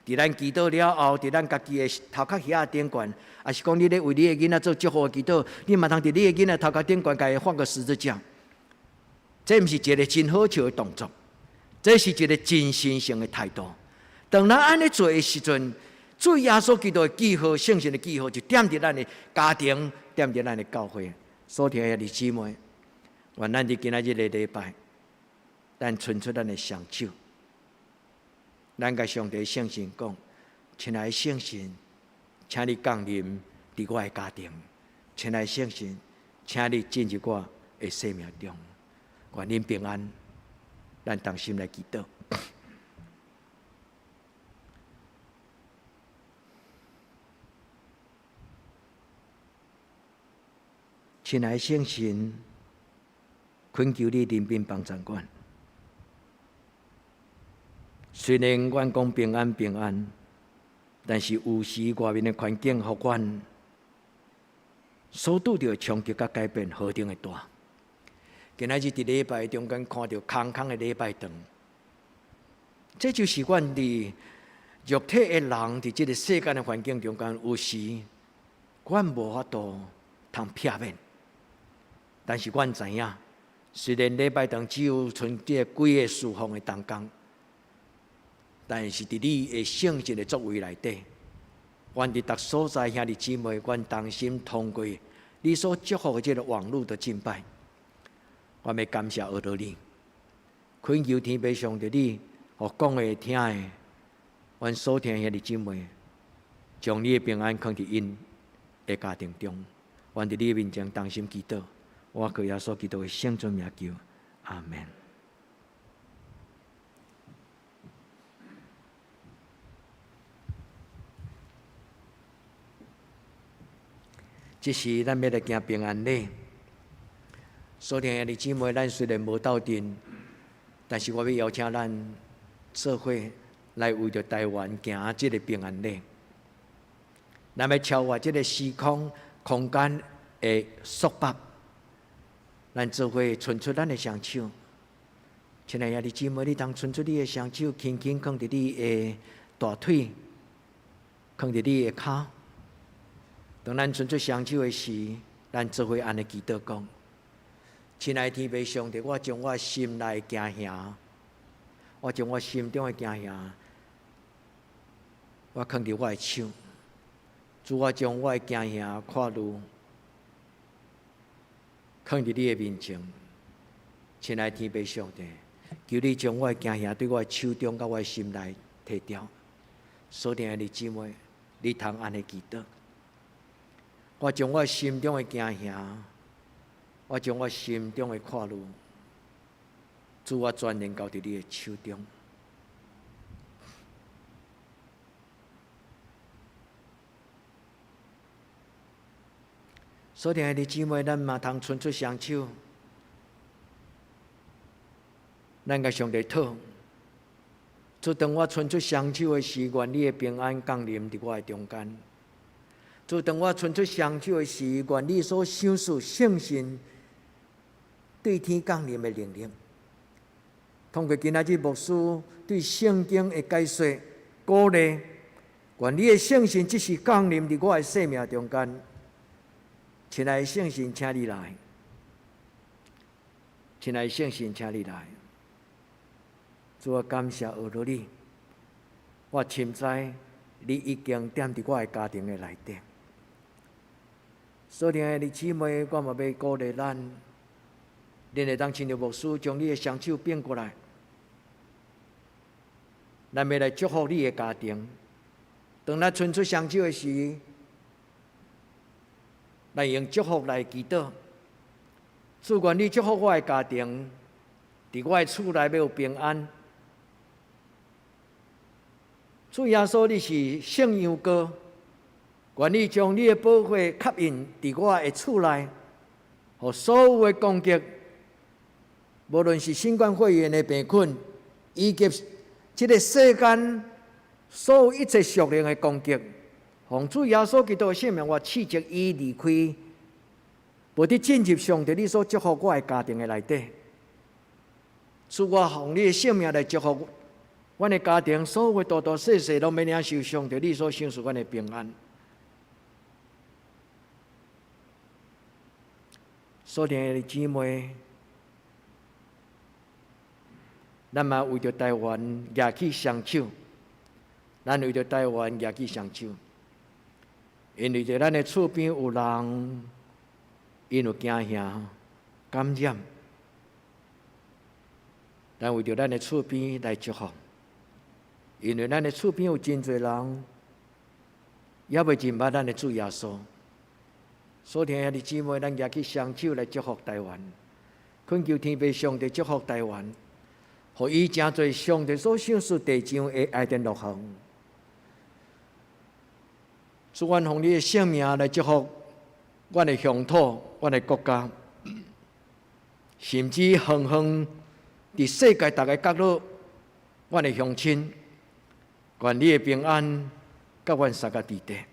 佇咱祈禱了後，佇咱家己的頭殼遐頂懸，抑是講你咧為你的囡仔做祝福的祈禱，你嘛通佇你的囡仔頭殼頂懸，共伊放個十字架。這毋是一个真好笑的動作，這是一个真神聖的態度。當咱按呢做的時陣，主耶穌基督的記號、聖神的記號，就踮佇咱的家庭，踮佇咱的教會。所疼的兄弟姊妹，願咱佇今仔日的禮拜，咱伸出咱的雙手，咱共上帝聖神講：親愛的聖神，請你降臨佇我的家庭；親愛的聖神，請你進入我的生命中。願恁平安，咱同心來祈禱。親愛聖神，懇求你憐憫幫贊阮。雖然阮講平安平安，但是有時外面的環境予阮所拄著的衝擊佮改變何等的大。今仔日佇禮拜中間看著空空的禮拜堂，這就是阮佇肉體的人佇這个世間的環境中間，有時阮無法度通避免。但是阮知影，雖然禮拜堂只有賰這幾个侍奉的同工，但是佇你的聖神的作為內底，阮佇逐所在兄弟姊妹，阮同心通過你所祝福的這个網路的敬拜，我欲感謝阿羅你，懇求天父上帝你，予講的聽的，阮所聽兄弟姊妹，將你的平安囥佇𪜶的家庭中，阮佇你面前同心祈禱，我靠耶穌基督的聖尊名求，阿門。這時咱欲來行平安禮。所聽兄弟姊妹，咱雖然無鬥陣，但是我欲邀請咱做伙來為著台灣行這个平安禮。咱欲超越這个時空空間的束縛，咱做伙伸出咱的雙手。親愛兄弟姊妹，你通伸出你的雙手，輕輕囥佇你的大腿，囥佇你的跤。當咱伸出雙手的時，咱做伙按呢祈禱講：親愛天父上帝，我將我心內驚嚇，我將我心中的驚嚇，我囥佇我的手。主，我將我的驚嚇看慮，囥佇你的面前。親愛天父上帝，求你將我的驚嚇對我的手中佮我的心內提掉。所聽的姊妹，你通按呢祈禱。我將我心中的驚嚇，我將我心中的看慮，主，我全然交佇你的手中。所聽的姊妹，咱嘛通伸出雙手，咱共上帝討。主，當我伸出雙手的時，願你的平安降臨佇我的中間。主，當我伸出雙手的時，願你所賞賜聖神對天降臨的能力。通過今仔日牧師對聖經的解說鼓勵，願你的聖神這時降臨佇我的生命中間。親愛的聖神，請你來。親愛的聖神，請你來。主，我感謝阿羅你，我深知你已經踮佇我的家庭的內底。所聽的姊妹，我嘛欲鼓勵咱，恁會當親像牧師將你的雙手變過來，咱欲來祝福你的家庭。當咱伸出雙手的時，咱用祝福來祈禱。主，願你祝福我的家庭，佇我的厝內欲有平安。主耶穌，你是聖羊羔，願你將你的寶血吸引佇我的厝內，予所有的攻擊，無論是新冠肺炎的病菌，以及這个世間所有一切屬靈的攻擊，奉主耶穌基督的聖名，我斥責伊離開，無得進入上帝你所祝福我的家庭的內底。主，我奉你的聖名來祝福阮的家庭，所有大大細細攏欲領受上帝你所賞賜阮的平安。所聽的姊妹，咱嘛為著台灣舉起雙手，咱為著台灣舉起雙手，因為佇咱的厝邊有人，𪜶有驚嚇感染，咱為著咱的厝邊來祝福，因為咱的厝邊有真濟人，猶未認捌咱的主耶穌。所聽兄弟姊妹，咱舉起雙手來祝福台灣，懇求天父上帝祝福台灣，予伊成做上帝所賞賜地上的伊甸樂園。主，阮奉你的聖名來祝福阮的鄉土、阮的國家，甚至遠遠佇世界逐个角落，阮的鄉親，願你的平安佮阮相佮佇咧。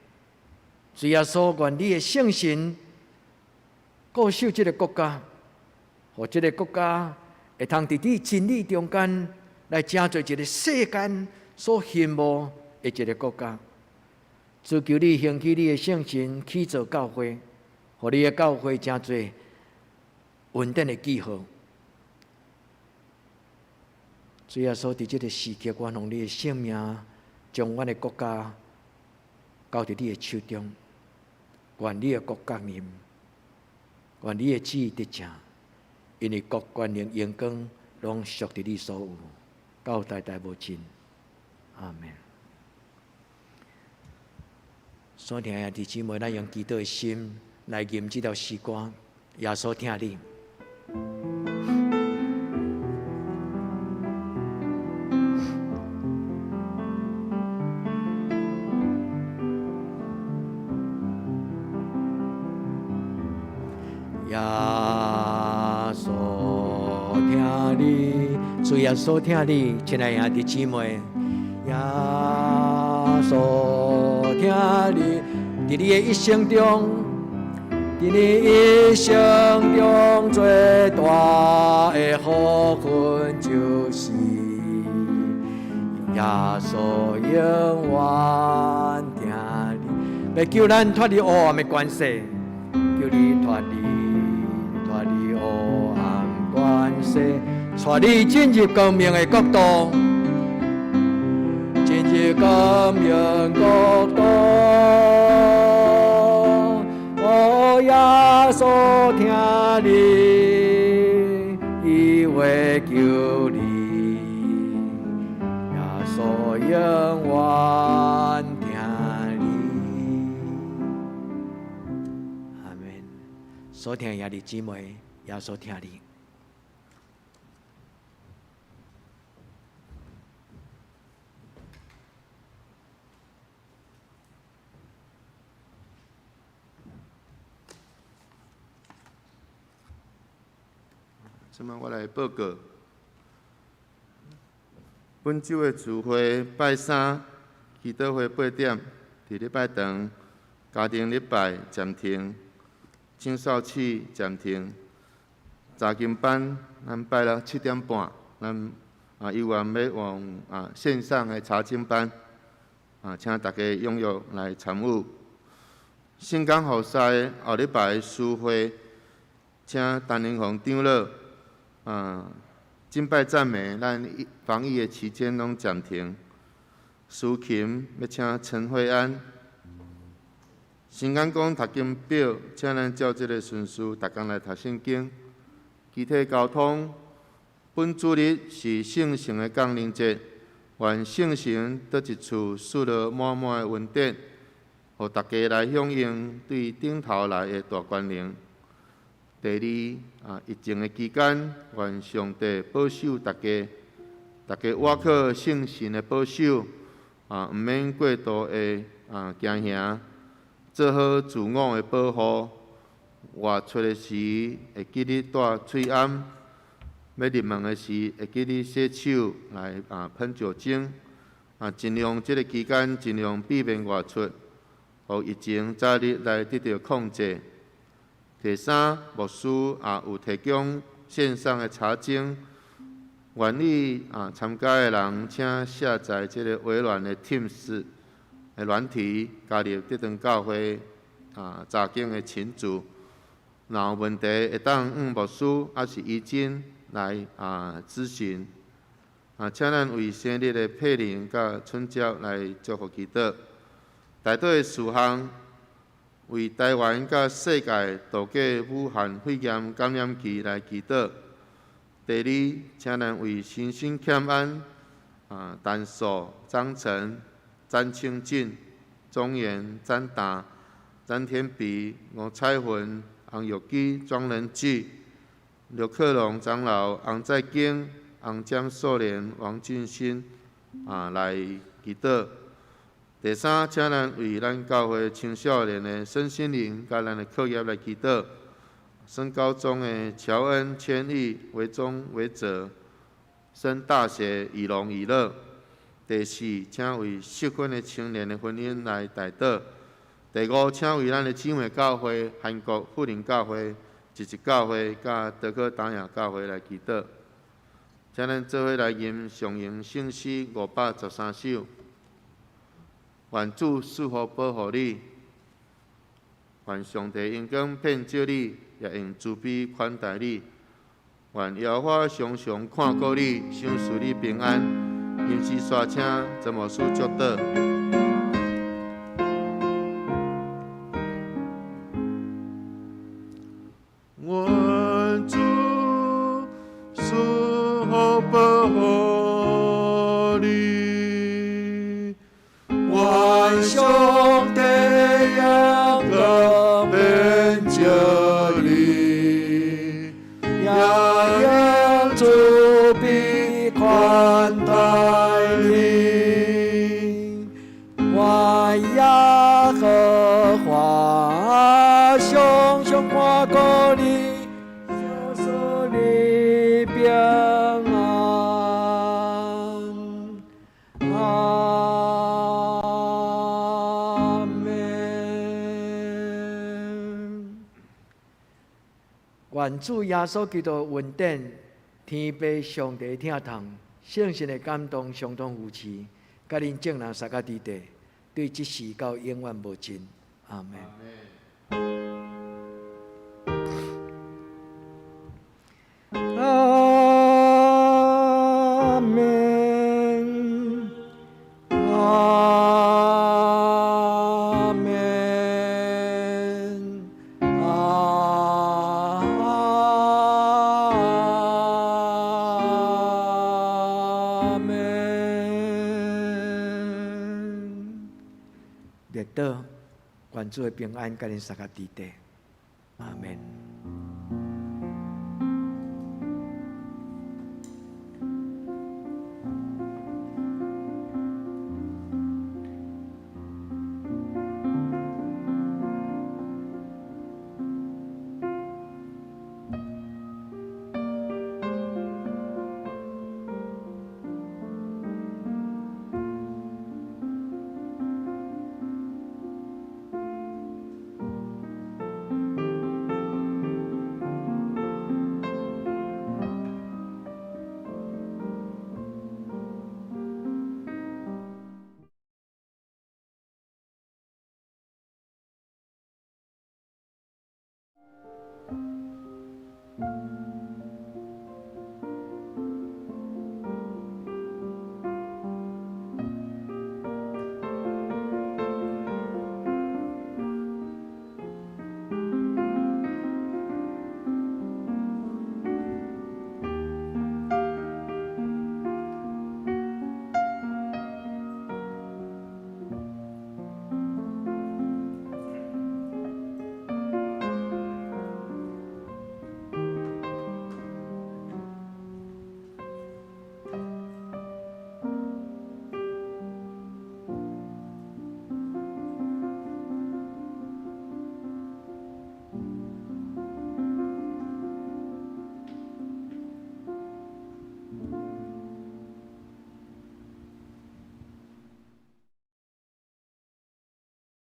主耶穌，願你的聖神固守這个國家，予這个國家會通佇你真理中間來成做一个世間所羨慕的一个國家。主求你興起你的聖神，起造教會，予你的教會成做穩定的記號。主耶穌，佇這个時刻，我用你的性命，將阮的國家交佇你的手中。願你的國降臨，願你的旨意得成，因為國權能榮光攏屬佇你所有，到代代無盡。阿門。所聽的兄弟姊妹，咱用祈禱的心來吟這條詩歌，耶穌疼你。耶穌疼你，主耶穌疼你，親愛的兄弟姊妹，耶穌疼你，佇你的一生中，佇你一生中最大的福分，就是耶穌永遠疼你，欲救咱脫離黑暗的權勢，救你脫離脫離黑暗權勢，帶你進入光明的國度，進入光明國度。哦，耶穌疼你，伊會救你，耶穌永遠疼你。阿門。所聽的兄弟姊妹，耶穌疼你。這擺我來報告，本週的聚會拜三祈禱會8點，佇禮拜堂家庭禮拜暫停，青少期暫停，查經班咱拜六7點半，咱猶原欲用線上的查經班，請大家踴躍來參與。聖工服侍後禮拜詩會，請陳林宏長老。敬拜讚美，咱防疫的期間攏暫停。司琴欲請陳慧安。新眼光讀經表，請咱照這个順序，逐工來讀聖經。肢體交通，本主日是聖神的降臨節，願聖神佗一處賜落滿滿的恩典，予大家來響應對頂頭來的大權能。第二，疫情的期間，願上帝保守大家，大家倚靠聖神的保守，毋免過度的驚嚇，做好自我的保護。外出的時會記得戴喙罨，欲入門的時會記得洗手來噴酒精。盡量這个期間盡量避免外出，予疫情早日來得到控制。第三，牧師也有提供線上的查經，願意參加的人，請下載這个微軟的 Teams 的軟體，加入這堂教會查經的群組。若有問題，會當向牧師抑是醫生來諮詢。請咱為生日的佩玲佮春嬌來祝福祈禱。代禱的事項，為台灣佮世界度過武漢肺炎感染期來祈禱。第二，請咱為身心欠安、陳素、張晨、詹清進、鍾岩、詹達、詹天比、吳彩雲、洪玉基、莊仁濟、劉克龍長老、洪在經、洪江秀蓮、王俊新來祈禱。第三，請咱為咱教會青少年的身心靈佮咱的課業來祈禱。升高中的喬恩、千億、維中、維哲，升大學以龍以樂。第四，請為適婚的青年的婚姻來代禱。第五，請為咱的姊妹教會、韓國富林教會、一一教會佮德克達雅教會來祈禱。請咱做伙來吟上榮聖詩513首。願主賜福保護你，願上帝榮光遍照你，也用慈悲款待你。願耶和華常常看顧你，賞賜你平安。吟詩煞請曾牧師祝禱。願主賜福保護你，願上帝榮光遍照你，也用慈悲款待你。願耶和華常常看顧你，賞賜你平安。阿們。願主耶穌基督恩典、天父上帝疼痛、聖神的感動、相當扶持，佮恁眾人相佮佇地，對這時到永遠無盡。阿們。阿們，阿們，阿們。列禱，願主的平安佮恁相佮佇地。阿們。